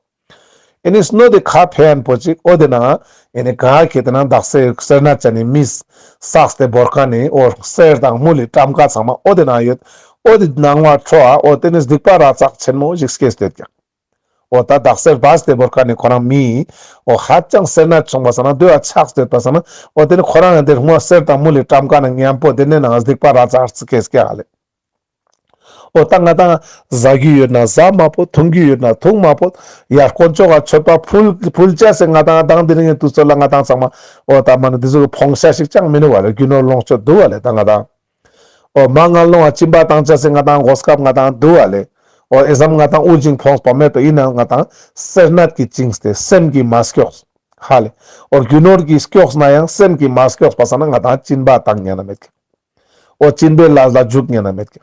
ཨེ་ནི་སྣོད་དེ་ཁ་ཕན་པོ་ཅིག་འོ་དེ་ན་ཨེ་ནི་ག་ཁེ་དེ་ན་དག་སེ་སེར་སྣ་ཅན་ནི་མིས་བསགས་ཏེ་བོར་མཁན་ནི་འོ་གསེར་དང་དངུལ་ལི་ཊམ་ཀ་ཚང་མ་འོ་དེ་ན་ཡོད། འོ་དེ་ནང་བ་འཕྲོ་བ་འོ་དེ་ནི་སྡིག་པ་ར་ཙ་ཆེན་མོ་ཞིག་སྐྱེས་ཏེ་ཡོད་ཀྱག་འོ་ད་དག་སེར་བས་ཏེ་བོར་ཁན་ནི་ཁོ་རང་མི་འོ་ཧ་ཅང་སེར་སྣ་ཆུང་བ་སང་ན་དེ་བ་ཆགས་ཏེ་ཡོད་པ་སང་ན་འོ་དེ་ནི་ཁོ་རང་ཡང་དེ་སྔོན་གསེར་དང་དངུལ་ལི་ཊམ་ཀ་ནང་ཉམ་པོ་དེ་ནི་ནང་སྡིག་པ་ར་ཙ་ཨར་ཙི་སྐྱེས་སྐྱེ་ཧ་ལེ། འོ་ད་ང་ཏང་ཟ་རྒྱུ་ཡོད་ན་ཟ་མ་ཕོད། འཐུང་རྒྱུ་ཡོད་ན་འཐུང་མ་ཕོད། ཡར་དཀོན་མཆོག་ག་མཆོད་པ་ཕུལ་ཕུལ་ཅེས་སི་ང་ཏང་དང་དེ་རིང་གི་དུས་ཚོད་ལ་ང་ཏང་ཚང་མ་འོ་ད་མ་ནི་དེ་ཚོ་གི་ཕོངས་ཤ་ཞིག་ཅང་མི་ནུག་པ་ལེ། རྒྱུ་ནོར་ལོངས་སྤྱོད་འདུག་པ་ལེ་ད་ང་ཏང་། འོ་མ་ངན་སློང་ང་སྦྱིན་པ་བཏང་ཅེས་སི་ང་ཏང་གོ་སྐབས་ང་ཏང་འདུག་པ་ལེ། འོ་ཨེ་ཙམ་ང་ཏང་དབུལ་ཞིང་ཕོངས་པ་མེད་པ་ཡིན་ན་ང་ཏང་སེར་སྣ་གིས་བཅིངས་ཏེ་སེམས་ཀྱིས་མ་སྐྱོགས་ཧ་ལེ། འོ་རྒྱུ་ནོར་གྱིས་སྐྱོགས་ན་ཡང་སེམས་ཀྱིས་མ་སྐྱོགས་པ་སང་ན་ང་ཏང་སྦྱིན་པ་བཏང་ཉན་ན་མེད་ཀྱག་འོ་སྦྱིན་པའི་ལས་ལ་འཇུག་ཉན་ན་མེད་ཀྱག་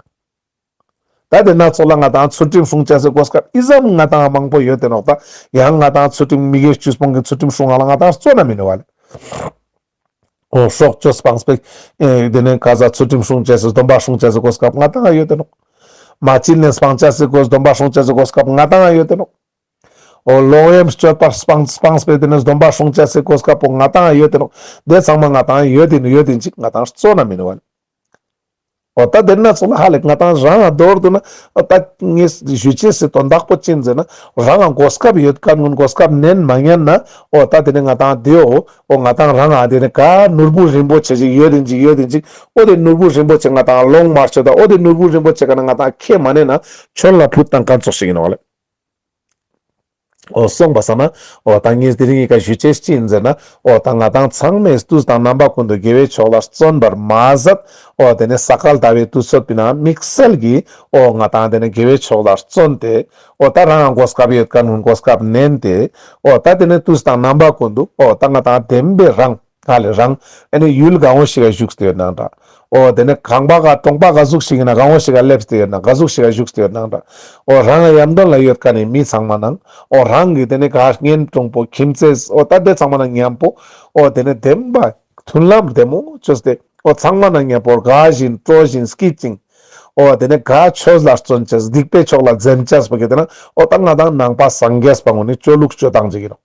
ད་དེ་ན་ཚོགས་ལ་ང་ཏང་ཚུལ་ཁྲིམས་སྲུང་ཅེས་སི་གོ་སྐབས་ཨི་ཙམ་ང་ཏང་མང་པོ་ཡོད་དེ་ནོག་ད་ཡང་ང་ཏང་ཚུལ་ཁྲིམས་མི་དགེ་བཅུ་སྤོང་གི་ཚུལ་ཁྲིམས་སྲུང་བ་ལ་ང་ཏང་བརྩོན་ན་མི་ནུག་པ་ལེ། འོ་སྲོག་གཅོད་སྤངས་པའི་ཨེ་དེ་ནས་ག་ས་ཚུལ་ཁྲིམས་སྲུང་ཅེས་སི་སྡོམ་པ་སྲུང་ཅེས་སི་གོ་སྐབས་ང་ཏང་ཡོད་དེ་ནོག་མ་བྱིན་ལེན་སྤང་ཅེས་སི་གོ་སྡོམ་པ་སྲུང་ཅེས་སི་གོ་སྐབས་ང་ཏང་ཡོད་དེ་ནོག་འོ་ལོག་གཡེམ་སྤྱོད་པ་སྤངས་སྤངས་པའི་དེ་ནས་སྡོམ་པ་སྲུང་ཅེས་སི་གོ་སྐབས་པོ་ང་ཏང་ཡོད་དེ་ནོག་དེ་ཚང་མ་ང་ཏང་ཡོད་དེ་ནི་ཡོད་དེ་ཅིག་ང་ཏང་བརྩོན་ན་མི་ནུག་པ་ལེ། འོ་ད་དེ་ན་ཚོགས་ལ་ཧ་ལེ་ང་ཏང་རང་ང་མདོར་བསྡུ་ན་འོ་ད་ངས་ཞུ་ཅེས་སི་དོན་དག་པོ་ཅི་ཡིན་ཟེར་ན་རང་ང་གོ་སྐབས་ཡོད་ཁན་གུན་གོ་སྐབས་ནན་མ་ཉན་ན་འོ་ད་དེ་ནི་ང་ཏང་དེའོ་འོ་ང་ཏང་རང་ང་དེ་ནི་ག་ནོར་བུ་རིན་པོ་ཆེ་ཞིག་ཡོད་དེ་ཅིག་ཡོད་དེ་ཅིག་འོ་དེ་ནོར་བུ་རིན་པོ་ཆེ་ང་ཏང་ལོངས་མ་སྤྱོད་ད་འོ་དེ་ནོར་བུ་རིན་པོ་ཆེ་ག་ན་ང་ཏང་ཁེ་མ་ནེ་ན་ཆོན་ལ་ཕུད་བཏང་ཁན་ཚོགས་ཤིག་ཡིན་ནོག་ལེ། འོ་སོང་པ་སང་ན་འོ་ད་ངས་དེ་རིང་ངི་ཀ་ཞུ་ཅེས་ཅི་ཡིན་ཟེར་ན་འོ་ད་ང་ཏང་ཚང་མས་དུས་དང་རྣམ་པ་ཀུན་ཏུ་དགེ་བའི་ཕྱོགས་ལ་བརྩོན་པར་མ་ཟད། འོ་དེ་ནས་ས་ག་ཟླ་བའི་དུས་ཚོད་པའི་ནང་དམིགས་བསལ་གྱིས་འོ་ང་ཏང་དེ་ནས་དགེ་བའི་ཕྱོགས་ལ་བརྩོན་ཏེ་འོ་ད་རང་ང་གོ་སྐབས་ཡོད་ཁན་གུན་གོ་སྐབས་ནན་ཏེ་འོ་ད་དེ་ནས་དུས་དང་རྣམ་པ་ཀུན་ཏུ་འོ་ད་ང་ཏང་བདེན་པའི་རང་ཧ་ལེ་རང་ཨ་ནི་ཡུལ་གང་བོ་ཞིག་ག་བཞུགས་ཏེ་ཡོད་ནའང་འདྲ། འོ་དེ་ནས་ཁང་པ་ག་གྲོང་པ་ག་ཟུག་ཞིག་ཡིན་ན་གང་བོ་ཞིག་ག་སླེབས་ཏེ་ཡོད་ན་ག་ཟུག་ཞིག་ག་བཞུགས་ཏེ་ཡོད་ནའང་འདྲ། འོ་རང་ང་ཡམ་དོན་ལ་ཡོད་ཁན་ནི་མི་ཚང་མ་ནང་འོ་རང་གི་དེ་ནས་ག་གཉེན་དྲུང་པོ་ཁྱིམ་མཚེས་འོ་ད་དེ་ཚང་མ་ནང་མཉམ་པོ་འོ་དེ་ནས་བདེན་པ་མཐུན་ལམ་བདེ་མོ་བཅོས་ཏེ་འོ་ཚང་མ་ནང་མཉམ་པོ་དགའ་བཞིན་སྤྲོ་བཞིན་སྐྱིད་ཅིང་འོ་དེ་ནས་ག་ཆོས་ལ་བརྩོན་ཅེས་སྡིག་པའི་ཕྱོགས་ལ་འཛེམ་ཅེས་པོ་གི་དེ་ན་འོ་ད་ང་ཏང་ནང་པ་སངས་རྒྱས་པ་གུན་ནི་སྤྱོད་ལུགས་སྤྱོད་སྟངས་ཅིག་ཡིན་ནོག་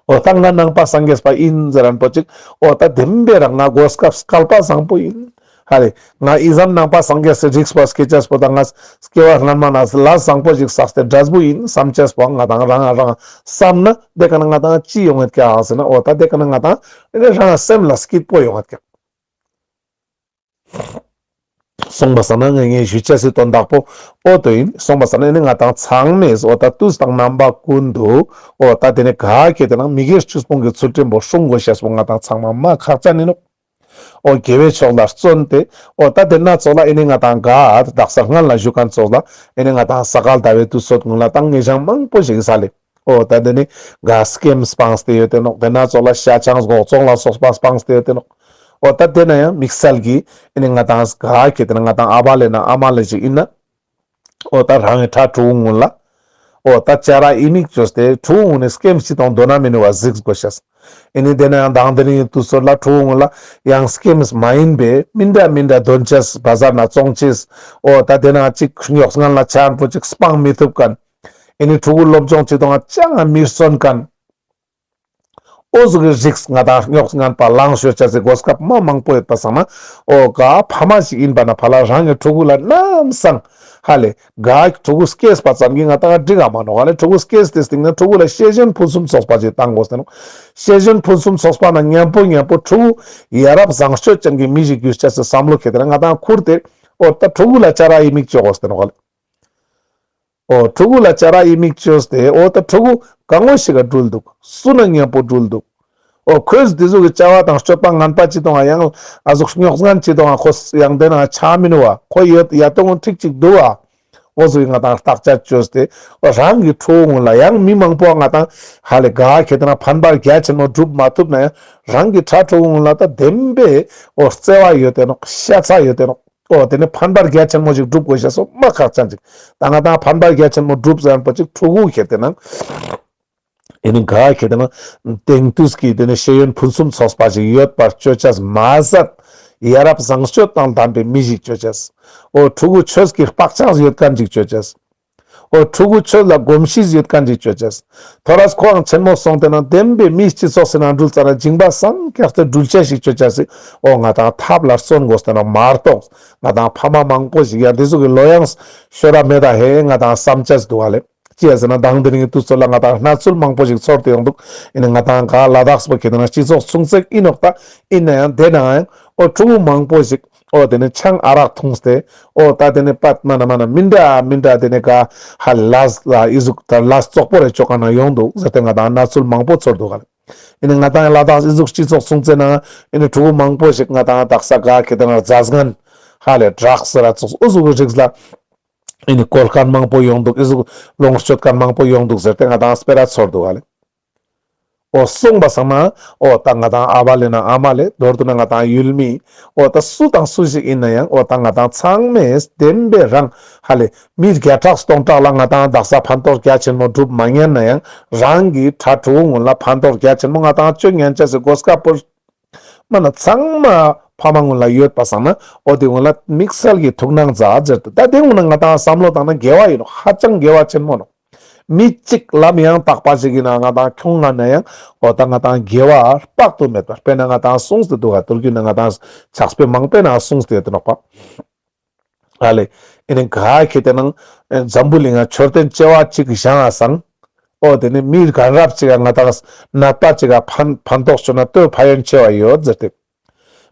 འོ་ད་ང་ནང་པ་སངས་རྒྱས་པ་ཡིན་ཟེར་ཁན་པོ་ཅིག་འོ་ད་བདེན་པའི་རང་ང་གོ་སྐབས་སྐལ་པ་བཟང་པོ་ཡིན། ཧ་ལེ་ང་ཨི་ཙམ་ནང་པ་སངས་རྒྱས་སི་རིགས་པ་སྐྱེ་ཅེས་པོ་ད་ང་སྐྱེ་བ་སྔན་མ་ན་ལས་བཟང་པོ་ཞིག་བསགས་ཏེ་འབྲས་བུ་ཡིན་བསམ་ཅེས་པོ་ང་ཏང་རང་ང་རང་བསམ་ན་དེ་ཀ་ན་ང་ཏང་ཅི་ཡོང་ངད་ཀྱག་ཟེར་ན་འོ་ད་དེ་ཀ་ན་ང་ཏང་རང་སེམས་ལ་སྐྱིད་པོ་ཡོང་ངད་ཀྱག་སོང་པ་སང་ན་ངས་ངས་ཞུ་ཅེས་སི་དོན་དག་པོ་འོ་དོ་ཡིན། སོང་པ་སང་ན་ཨེ་ནི་ང་ཏང་ཚང་མས་འོ་ད་དུས་དང་རྣམ་པ་ཀུན་ཏུ་འོ་ད་དེ་ནི་ག་གེ་དེ་ནང་མི་དགེ་བཅུ་སྤོང་གི་ཚུལ་ཁྲིམས་པོ་སྲུང་དགོས་ཤེས་པོ་ང་ཏང་ཚང་མ་མ་ཁག་ཅན་ཡིན་ནོག་འོ་དགེ་བའི་ཕྱོགས་ལ་བརྩོན་ཏེ་འོ་ད་དེ་ན་ཚོགས་ལ་ཨེ་ནི་ང་ཏང་ག་དག་ས་སྔན་ལ་ཞུ་ཁན་ཚོགས་ལ་ཨེ་ནི་ང་ཏང་ས་ག་ཟླ་བའི་དུས་ཚོད་ཀུན་ལ་ཏང་ངེ་ཞང་མང་པོ་ཞིག་ས་ལེ། འོ་ད་དེ་ནི་ག་སྐེམ་སྤངས་ཏེ་ཡོད་དེ་ནོག་དེ་ན་ཚོགས་ལ་ཤ་ཆང་སྒོག་བཙོང་ལ་སོགས་པ་སྤངས་ཏེ་ཡོད་དེ་ནོག་འོ་ད་དེ་ན་ཡང་དམིགས་བསལ་གྱིས་ཨེ་ནི་ང་ཏང་ག་གེ་དེ་ན་ང་ཏང་ཨ་བ་ལེ་ན་ཨ་མ་ལེ་ཞིག་ཡིན་ན་འོ་ད་རང་གི་ཕྲུ་གུ་གུན་ལ་འོ་ད་ཅ་ར་ཡི་མིག་བཅོས་ཏེ་ཕྲུ་གུ་གུན་ནི་སྐེམ་ཅི་དང་དོ་ན་མི་ནུ་བ་གཟིགས་དགོས་ཤེས། ཨེ་ནི་དེ་ན་ཡང་དང་དེ་རིང་དུས་ཚོད་ལ་ཕྲུ་གུ་གུན་ལ་ཡང་སྐེམ་མ་ཡིན་པའི་མི་འདྲ་མི་འདྲ་དོན་ཅེས་བ་ཟར་ན་བཙོང་ཅེས་འོ་ད་དེ་ན་ཅིག་རྙོག་ངན་ལ་ཆ་ཁན་པོ་ཅིག་སྤང་མི་ཐུབ་ཁན། ཨེ་ནི་ཕྲུ་གུ་སློབ་སྦྱོང་ཅི་དང་ཅང་མི་བརྩོན་ཁན། འོ་ཟུག་གི་རིགས་ང་ཏང་རྙོག་ངན་པ་ལངས་ཤོར་ཅེས་སི་གོ་སྐབས་མ་མང་པོ་ཡོད་པ་སང་ན་འོ་ག་ཕ་མ་ཞིག་ཡིན་པ་ན་ཕ་ལ་རང་གི་ཕྲུ་གུ་ལ་ནམ་སང་ཧ་ལེ་ག་ཕྲུ་གུ་སྐྱེས་པ་ཙམ་གྱིས་ང་ཏང་འགྲིག་ག་མ་ནོག་ཧ་ལེ་ཕྲུ་གུ་སྐྱེས་ཏེ་སྟིང་ན་ཕྲུ་གུ་ལ་ཤེས་ཡོན་ཕུན་སུམ་ཚོགས་པ་ཞིག་བཏང་དགོས་ཏེ་ནོག་ཤེས་ཡོན་ཕུན་སུམ་ཚོགས་པ་ན་མཉམ་པོ་མཉམ་པོ་ཕྲུ་གུ་ཡ་རབས་བཟང་སྤྱོད་ཅན་གྱི་མི་ཞིག་འགྱུར་ཅེས་སི་བསམ་བློ་ཁྱེར་ཏེ་ན་ང་ཏང་ཁུར་ཏེ་འོ་ད་ཕྲུ་གུ་ལ་ཅ་ར་ཡི་མིག་བཅོ་དགོས་ཏེ་ནོག་ཧ་ལེ། འོ་ཕྲུ་གུ་ལ་ཅ་ར་ཡི་མིག་བཅོས་ཏེ་འོ་ད་ཕྲུ་གུ་གང་བོ་ཞིག་ག་འགྲུལ་འདུག་སུ་ན་མཉམ་པོ་འགྲུལ་འདུག་འོ་ཁོས་དེ་ཟུག་གི་བྱ་བ་དང་སྤྱོད་པ་ངན་པ་ཅི་དང་ཡང་ཨ་ཟུག་རྙོག་ངན་ཅི་དང་ཁོས་ཡང་དེ་ན་ཆ་མི་ནུ་བ་ཁོ་ཡོད་ཡ་ཏོ་ངོ་ཁྲིག་ཅིག་འདུག་བ། འོ་ཟུག་གི་ང་ཏང་བརྟག་དཔྱད་བཅོས་ཏེ་འོ་རང་གི་ཕྲུ་གུ་ལ་ཡང་མི་མང་པོ་ང་ཏང་ཧ་ལེ་ག་ཁེ་ཏེ་ན་ཕན་པ་རྒྱ་ཆེན་མོ་སྒྲུབ་མ་ཐུབ་ན་ཡང་རང་གི་ཕྲུ་གུ་ལ་ད་བདེན་པའི་འོ་བརྩེ་བ་ཡོད་དེ་ནོག་ཤ་ཚ་ཡོད་དེ་ནོག་འོ་དེ་ནི་ཕན་པ་རྒྱ་ཆེན་མོ་ཞིག་སྒྲུབ་དགོས་ཤེས་སོ་མ་ཁག་ཅན་ཅིག་ད་ང་ཏང་ཕན་པ་རྒྱ་ཆེན་མོ་སྒྲུབ་ཟེར་ཁན་པོ་ཅིག་ཕྲུ་གུ་ཁྱེར་ཏེ་ན། ཨེ་ནི་ག་ཁྱེར་ཏེ་ན་དེང་དུས་ཀྱི་དེ་ནི་ཤེས་ཡོན་ཕུན་སུམ་ཚོགས་པ་ཞིག་ཡོད་པར་བཅོ་ཅེས་མ་ཟད་ཡ་རབས་བཟང་སྤྱོད་དང་ལྡན་པའི་མི་ཞིག་བཅོ་ཅེས། འོ་ཕྲུ་གུ་ཆོས་ཀྱི་བག་ཆགས་ཡོད་ཁན་ཅིག་བཅོ་ཅེས། འོ་ཕྲུ་གུ་ཆོས་ལ་གོམས་གཤིས་ཡོད་ཁན་ཅིག་བཅོ་ཅེས། ཐོ་རས་ཁོའང་ཆེན་མོ་སོང་སྟེ་ན་བདེན་པའི་མིའི་སྤྱི་ཚོགས་སི་ནང་འགྲུལ་ཙ་ན་སྦྱིན་པ་སངས་རྒྱས་ཏེ་འགྲུལ་ཅེས་ཤིག་བཅོ་ཅེས་སི་འོ་ང་ཏང་ཐབས་ལ་བརྩོན་དགོས་ཏེ་ན་མ་གཏོགས་ང་ཏང་ཕ་མ་མང་པོ་ཞིག་ཡང་དེ་ཟུག་གི་ལོ་ཡང་ཤོར་ར་མེད་ད་ཧེ་ང་ཏང་བསམ་ཅེས་འདུག་ག་ལེ། ཅི་ཡ་ཟེར་ན་མདང་དེ་རིང་གི་དུས་ཚོད་ལ་ང་ཏང་གནས་ཚུལ་མང་པོ་ཞིག་ཚོར་ཏེ་ཡོང་འདུག། ཨེ་ནི་ང་ཏང་ག་ལ་དྭགས་པོ་ཁེ་ཏེ་ན་སྤྱི་ཚོགས་ཆུང་ཙེག་ཨིན་ནོག་ད། ཨིན་ན་ཡང་དེ་ནའང་འོ་ཕྲུ་གུ་མང་པོ་ཞིག་འོ་དེ་ནི་ཆང་ཨ་རག་འཐུངས་ཏེ་འོ་ད་དེ་ནི་པད་མ་ན་མ་ན་མི་འདྲ་མི་འདྲ་དེ་ནི་ག་ཧ་ལས་ལ་ཨི་ཟུག་ད་ལས་བཙོག་པོ་རེ་ཅོ་ཁན་ན་ཡོང་འདུག་ཟེར་ཏེ་ང་ཏང་གནས་ཚུལ་མང་པོ་ཚོར་འདུག་ག་ལེ། ཨེ་ནི་ང་ཏང་ལ་དྭགས་ཨི་ཟུག་སྤྱི་ཚོགས་ཆུང་ཙེ་ནང་ཨེ་ནི་ཕྲུ་གུ་མང་པོ་ཞིག་ང་ཏང་དག་ས་ག་ཁེ་ཏེ་ན་རྫས་ངན་ཧ་ལས་ཌྲག་སི་ར་ཙོགས་འུ་ཟུག་གི་རིགས་ལ་ཨེ་ནི་བཀོལ་ཁན་མང་པོ་ཡོང་འདུག། ཨི་ཟུག་ལོངས་སྤྱོད་ཁན་མང་པོ་ཡོང་འདུག་ཟེར་ཏེ་ང་ཏང་སྤེ་ར་ཚོར་འདུག་ག་ལེ། འོ་སོང་པ་སང་ན་འོ་ད་ང་ཏང་ཨ་བ་ལེ་ན་ཨ་མ་ལེ་མདོར་བསྡུ་ན་ང་ཏང་ཡུལ་མི་འོ་ད་སུ་དང་སུ་ཞིག་ཨིན་ན་ཡང་འོ་ད་ང་ཏང་ཚང་མས་བདེན་པའི་རང་ཧ་ལས་མི་བརྒྱ་ཕྲག་སྟོང་ཕྲག་ལ་ང་ཏང་དག་ས་ཕན་ཐོགས་རྒྱ་ཆེན་མོ་སྒྲུབ་མ་ཉན་ན་ཡང་རང་གི་ཕྲུ་གུ་ངུན་ལ་ཕན་ཐོགས་རྒྱ་ཆེན་མོ་ང་ཏང་ཅོ་ཉན་ཅེས་སི་གོ་སྐབས་པོ་མ་ན་ཚང་མ་ཕ་མ་ངུན་ལ་ཡོད་པ་སང་ན་འོ་དེ་ངུན་ལ་དམིགས་བསལ་གྱི་ཐུགས་སྣང་མཛད་ཟེར་ཏེ་ད་དེ་ངུན་ན་ང་ཏང་བསམ་བློ་བཏང་ན་དགེ་བ་ཨིན་ནོག། ཧ་ཅང་དགེ་བ་ཆེན་མོ་ནོག། མི་གཅིག་ལམ་ཡང་དག་པ་ཞིག་གི་ནང་ང་ཏང་ཁྱོང་ང་ན་ཡང་འོ་ད་ང་ཏང་དགེ་བ་དཔག་ཏུ་མེད་པ། དཔེར་ན་ང་ཏང་གསུངས་ཏེ་འདུག་ག། མདོ་རྒྱུད་ནང་ང་ཏང་ཕྱག་དཔེ་མང་པོའི་ནང་གསུངས་ཏེ་ཡོད་དེ་ནོག་པ། ཨ་ལེ། ཨེ་ནི་ག་ཁེ་ཏེ་ན་འཛམ་བུ་གླིང་ང་མཆོད་རྟེན་བྱེ་བ་གཅིག་བཞེངས་ས་སང་འོ་དེ་ནི་མི་ག་རབ་ཅིག་ག་ང་ཏང་ནད་པ་ཅིག་ག་ཕན་ཕན་ཐོགས་བྱུང་ན་ལྟོས་ཕན་ཡོན་ཆེ་བ་ཡོད་ཟེར་ཏེ།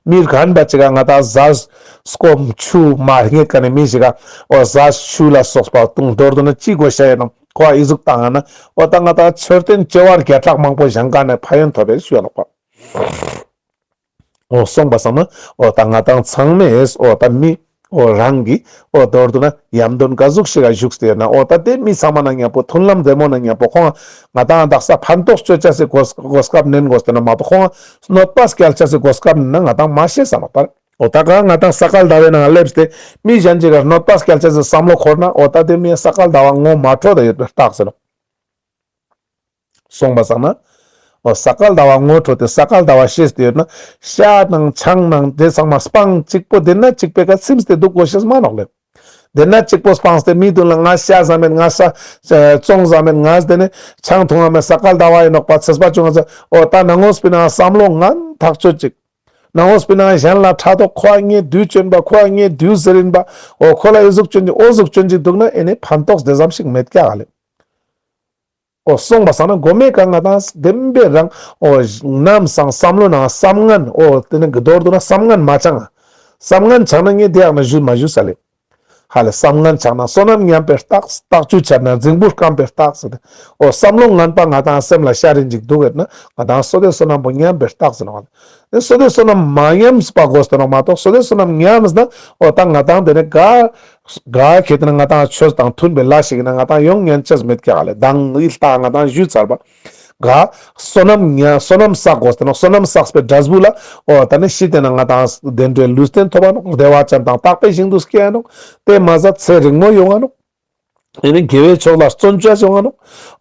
མི་རྒན་པ་ཅིག་ག་ང་ཏང་ཟས་སྐོམ་ཆུ་མ་རྙེད་ཁན་ནི་མི་ཞིག་ག་འོ་ཟས་ཆུ་ལ་སོགས་པ་བཏུང་མདོར་བསྡུ་ན་ཅི་དགོས་ཤ་ཡིན་ནམ་ཁོ་ཨི་ཟུག་བཏང་ང་ན་འོ་ད་ང་ཏང་མཆོད་རྟེན་བྱེ་བ་བརྒྱ་ཕྲག་མང་པོ་བཞེངས་ཁན་ནི་ཕན་ཡོན་ཐོབ་པའི་ཞུ་ཡ་ནོག་པ། འོ་སོང་པ་སང་ན་འོ་ད་ང་ཏང་ཚང་མས་འོ་ད་མི་འོ་རང་གི་འོ་མདོར་བསྡུ་ན་ཡམ་དོན་ག་ཟུག་ཞིག་ག་བཞུགས་ཏེ་ཡོད་ན་འོ་ད་དེ་མི་ཚང་མ་ན་མཉམ་པོ་མཐུན་ལམ་བདེ་མོ་ན་མཉམ་པོ་ཁོང་ང་ཏང་དག་ས་ཕན་ཐོགས་ཅོ་ཅེས་སི་གོ་གོ་སྐབས་ནན་དགོས་ཏེ་ན་མ་གཏོགས་ཁོང་ང་གནོད་པ་སྐྱལ་ཅེས་སི་གོ་སྐབས་ནན་ན་ང་ཏང་མ་ཤེས་ས་ནོག་པ། འོ་ད་ག་ང་ཏང་ས་ག་ཟླ་བའི་ནང་སླེབས་ཏེ་མི་གཞན་ཅིག་ག་གནོད་པ་སྐྱལ་ཅེས་སི་བསམ་བློ་འཁོར་ན་འོ་ད་དེ་མི་ས་ག་ཟླ་བ་ངོ་མ་འཕྲོད་ད་ཡོད་པའི་རྟགས་ཟེར་ནོག། སོང་པ་སང་ན། འོ་ས་ག་ཟླ་བ་ངོ་འཕྲོད་དེ་ས་ག་ཟླ་བ་ཤེས་ཏེ་ཡོད་ན་ཤ་ནང་ཆང་ནང་དེ་ཚང་མ་སྤང་གཅིག་པོ་དེ་ན་གཅིག་པའི་ཀ་ཚིམས་ཏེ་འདུག་དགོས་ཤེས་མ་ནོག་ལེ། དེ་ན་གཅིག་པོ་སྤངས་ཏེ་མི་དུན་ལ་ང་ཤ་ཟ་མེད་ང་ཤ་བཙོང་ཟ་མེད་ང་དེ་ནི་ཆང་འཐུང་ང་མེད་ས་ག་ཟླ་བ་ཡིན་ནོག་པ་ཚེས་པ་བཅོ་ལྔ་ཚེ་འོ་ད་ནང་ངོས་པའི་ནང་བསམ་བློ་ངན་ཐག་ཆོད་ཅིག། ནང་ངོས་པའི་ནང་གཞན་ལ་ཕྲག་དོག་ཁོ་ཨ་ངའི་བདུད་ཅོན་པ་ཁོ་ཨ་ངའི་བདུད་ཟེར་ཡིན་པ་འོ་ཁོ་ལ་ཨི་ཟུག་ཅོན་ཅིག་འོ་ཟུག་ཅོན་ཅིག་འདུག་ན་ཨེ་ནི་ཕན་ཐོགས་དེ་ཙམ་ཞིག་མེད་ཀྱག་ཨ་ལེ། འོ་སོང་པ་སང་ན་གོ་མའི་ཀ་ང་ཏང་བདེན་པའི་རང་འོ་ནམ་སང་བསམ་བློ་ནང་བསམ་ངན་འོ་དེ་ནི་མདོར་བསྡུ་ན་བསམ་ངན་མ་བཅང་། བསམ་ངན་བཅང་ན་ངས་དེ་ཡང་ན་ཞུ་མ་ཞུ་ས་ལེ། ཧ་ལེ་བསམ་ངན་བཅང་ན་བསོད་ནམས་ཉམས་པའི་རྟགས་རྟགས་ཅུ་ཆད་ན་རྫིང་བུ་སྐམ་པའི་རྟགས་ཟེར་ཏེ། འོ་བསམ་བློ་ངན་པ་ང་ཏང་སེམས་ལ་ཤར་རིན་ཅིག་འདུག་ཡོད་ན་ང་ཏང་བསོད་བདེ་བསོད་ནམས་པོ་ཉམས་པའི་རྟགས་ཟེར་ནོག། དེ་བསོད་བདེ་བསོད་ནམས་མ་ཉམས་པ་དགོས་ཏེ་ནོག་མ་གཏོགས་བསོད་བདེ་བསོད་ནམས་ཉམས་ན་འོ་ད་ང་ཏང་དེ་ནི་ག་ག་ཁེ་ཏེ་ན་ང་ཏང་ཆོས་དང་མཐུན་པའི་ལས་ཤིག་ཡིན་ན་ང་ཏང་ཡོང་ཉན་ཅེས་མེད་ཀྱག་ལེ། མདང་ཨི་ལྟ་ང་ཏང་ཞུས་ཚར་བ། ག་བསོད་ནམས་ཉ་བསོད་ནམས་བསགས་དགོས་ཏེ་ནོག། བསོད་ནམས་བསགས་པའི་འབྲས་བུ་ལ་འོ་ད་ནི་ཤི་སྟེ་ན་ང་ཏང་བདེ་འབྲས་ལུས་རྟེན་ཐོབ་པ་ནོག། བདེ་བ་ཅན་དང་རྟག་པའི་ཞིང་དུ་སྐྱེ་ཡ་ནོག། དེ་མ་ཟད་ཚེ་རིང་མོ་ཡོང་ང་ནོག། དེ་ནི་དགེ་བའི་ཕྱོགས་ལ་བརྩོན་བཅས་ཡོང་ང་ནོག།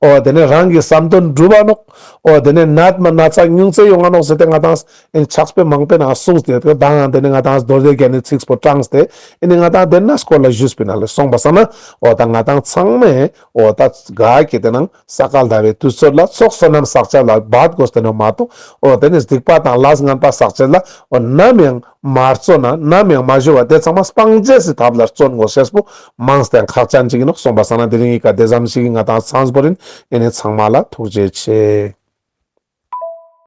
འོ་དེ་ནི་རང་གི་བསམ་དོན་འགྲུབ་པ་ནོག། འོ་དེ་ནི་ནད་མ་ན་ཚ་ཉུང་ཙེ་ཡོང་ང་ནོག་ཟེར་ཏེ་ང་ཏང་ཨེ་ཕྱག་དཔེ་མང་པོའི་ནང་གསུངས་ཏེ་ཡོད་ཀྱག། མདང་ཡང་དེ་ནི་ང་ཏང་མདོ་སྡེ་རྒྱན་ནི་ཚིགས་པོ་དྲངས་ཏེ་ཨེ་ནི་ང་ཏང་དེ་ན་སྐོར་ལ་ཞུས་པའི་ནང་ལ་སོང་པ་སང་ན་འོ་ད་ང་ཏང་ཚང་མས་འོ་ད་ག་ཁེ་ཏེ་ན་ས་ག་ཟླ་བའི་དུས་ཚོད་ལ་ཚོགས་བསོད་ནམས་བསགས་ཅེས་ལ་འབད་དགོས་ཏེ་ནོག་མ་གཏོགས་འོ་དེ་ནི་སྡིག་པ་དང་ལས་ངན་པ་བསགས་ཅེས་ལ་འོ་ནམ་ཡང་མ་བརྩོན་ན་ནམ་ཡང་མ་ཞུ་བ་དེ་ཚང་མ་སྤང་བྱ་སི་ཐབས་ལ་བརྩོན་དགོས་ཤེས་པོ་མང་སྟེ་ཁག་ཅན་ཅིག་ཡིན་ནོག། སོང་པ་སང་ན་དེ་རིང་ངི་ཀ་དེ་ཙམ་ཞིག་ང་ཏང་ཚང་པོ་ཡིན། ཨེ་ནི་ཚང་མ་ལ་ཐུགས་རྗེ་ཆེ།